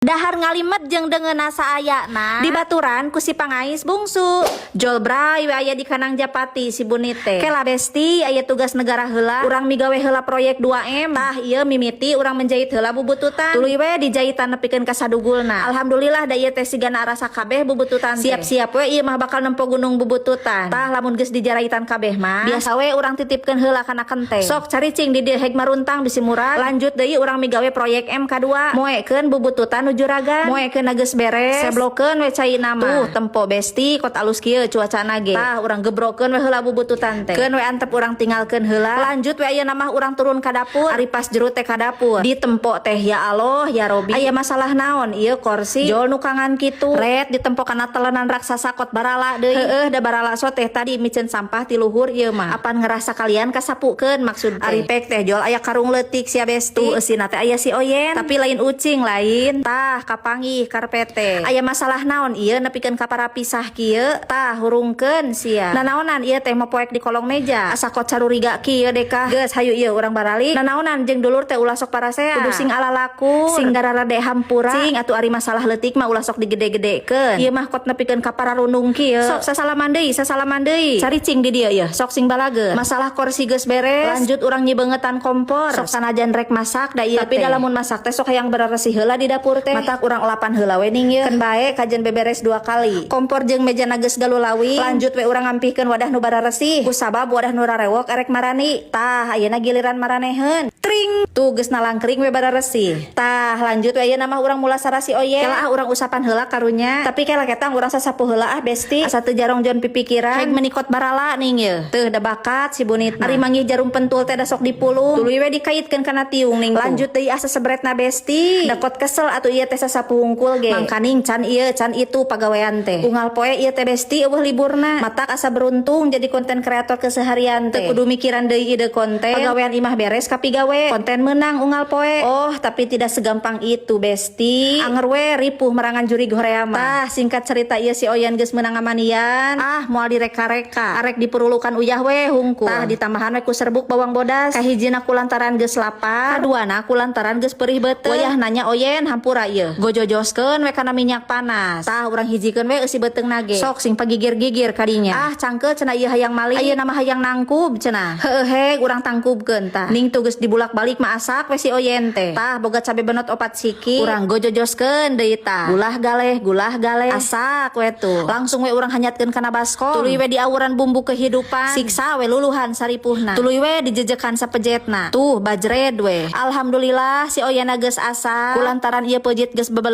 Dahar ngalimet jeung deungeunna saayana dibaturan ku si pangais bungsu. Jol bray we aya di Kanang Japati si Bunit teh. Kela, Besti, aya tugas negara heula. Urang migawe heula proyek 2M. Tah, ieu mimiti urang menjahit heula bubututan. Tuluy we dijahitan nepikeun ka sadugulna. Alhamdulillah, da ieu teh sigana arasa kabeh bubututan teh. Siap-siap we, ieu mah bakal nempo gunung bubututan. Tah, lamun geus dijaraitan kabeh mah biasa we urang titipkeun heula kana kenteng. Sok caricing di dieu, heg maruntang bisi murag. Lanjut deui urang migawe proyek MK2, moekeun bubututan nu juragan. Moekeun geus beres, seblokeun we caina mah. Tuh, tempo, Besti, kot alus kieu cuacana ge. Tah, urang gebrokeun we heula bubututan teh. Keun we antep, urang tinggalkeun heula. Lanjut we ayeuna mah urang turun ka dapur. Ari pas jero teh ka dapur di tempo teh, ya Allah ya Robi, aya masalah naon ieu korsi jol nukangan kitu red ditempo kana telenan raksasa kot barala deui. Heueuh, da barala so teh tadi miceun sampah ti luhur ieu mah. Apan ngerasa kalian kasapukeun maksud teh. Ari pek teh jol aya karung leutik sia, Besti. Tuh, eusina teh aya si Oyen, tapi lain ucing lain. Tah, kapanggih karpet teh. Aya masalah naon ieu nepikeun ka parapisah kieu? Tah, hurungkeun sia. Nanaonan ieu teh mopoek di kolong meja? Asa kot caruriga kieu dekah. Geus, hayu ieu urang baralik. Nanaonan jeung dulur teh ulah sok parasea, kudu sing ala laku, sing gararade hampura cing atuh. Ari masalah leutik mah ulah sok digede-gedekeun, ieu mah kot nepikeun ka pararundung kieu. Sok sasalaman deui, sasalaman deui. Caricing di dieu ieu, sok sing balageun. Masalah kursi geus beres, lanjut urang nyibeungetan kompor. Sok sanajan rek masak da ieu, tapi da lamun masak teh sok hayang beresih heula di dapur teh. Matak urang olapan heula we ning ieu, keun bae kajen beberes dua kali. Kompor jeung meja geus galulawing, lanjut we urang ngampihkeun wadah nu bararesih, kusabab wadah nu rarewok erek marani. Tah, ayeuna giliran maraneheun. Tring, tuh geus nalangkring we bararesih. Tah, lanjut we ayeuna mah urang mulasara si Oyen. Kela ah, urang usapan heula karunya, tapi kela ketang urang sasapu heula ah, Besti, asa teu jarongjon pipikiran. Heg menikot barala ning ye. Teu da bakat si Bunit. Ari manggih jarum pentul teh da sok dipulung, tuluy we dikaitkeun kana tiung ning. Lanjut deui, asa sebretna, Besti. Da kot kesel atuh ieu teh sasapu hungkul ge. Mangkaning can ieu can itu pagawean teh. Unggal poe ieu teh, Besti, euweuh liburna. Matak asa beruntung jadi konten kreator keseharian teh. Teu kudu mikiran deui ide konten. Pagawean imah beres, kapigawe konten menang unggal poe. Oh, tapi tidak segampang itu, Besti. Anger we ripuh merangan jurig horea mah. Tah, singkat cerita ieu si Oyen geus meunang ngamanian. Ah, moal direka-reka. Arek dipurulukan uyah we hungkul. Tah, ditambahan we ku serbuk bawang bodas. Kahijina kulantaran geus lapar, kaduana kulantaran geus perih beuteung. Wayah nanya Oyen hampura ieu. Gojojoskeun we kana minyak panas. Tah, urang hijikeun we eusi beuteung ge. Sok sing pagigir-gigir kadinya. Ah, cangkeul cenah ieu hayang mali. Ayeuna mah hayang nangkub cenah. Heueuh, heg urang tangkubkeun tah. Ning tuh geus dibulak-balik mah asak we si Oyen teh. Tah, boga cabe benot opat siki. Urang gojojoskeun deui tah. Gulah galeh, gulah galeh. Asak we tuh. Langsung we urang hanyatkeun kana baskom. Tuluy we diawuran bumbu kehidupan. Siksa we luluhan saripuhna. Tuluy we dijejekan sapejetna. Tuh, bajred we. Alhamdulillah si Oyen geus asak. Kulantaran ieu peujeut geus bebele.